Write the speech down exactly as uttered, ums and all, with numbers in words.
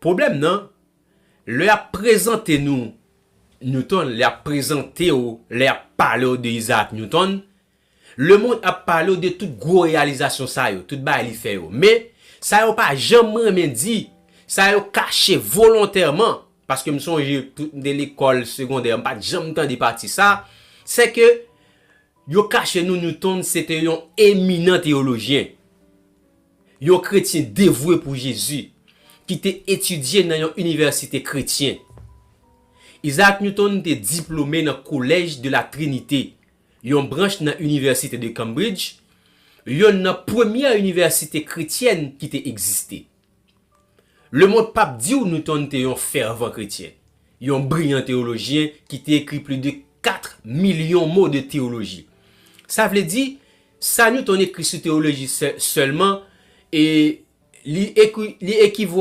Pwoblèm nan, lè y ap prezante nou Newton, lè y ap prezante w, lè y ap pale w de Isaac Newton, lemonn ap pale w de tout gwo reyalizasyon sa yo, tout bagay li fè yo. Men, sa yo pa janm renmen di, sa yo kache volontèman, paske m sonje tout m te lekòl segondè, m pa t janm tande pati sa, se ke yo kache nou Newton se te yon eminan teyolojyen, yon kretyen devwe pou Jezi, ki te etidye nan yon inivèsite kretyen. Isaac Newton te diplome nan Collège de la Trinité, yon branch nan Inivèsite de Cambridge, yonn nan premyè inivèsite kretyèn ki te egziste. Lemonn p ap di w Newton te yon fèvan kretyen, yon briyan teyolojyen ki te ekri plis de kat milyon mo de teyoloji. Sa vle di, sa Newton ekri sou teyoloji sè- sèlman, e li ekri, li ekivalen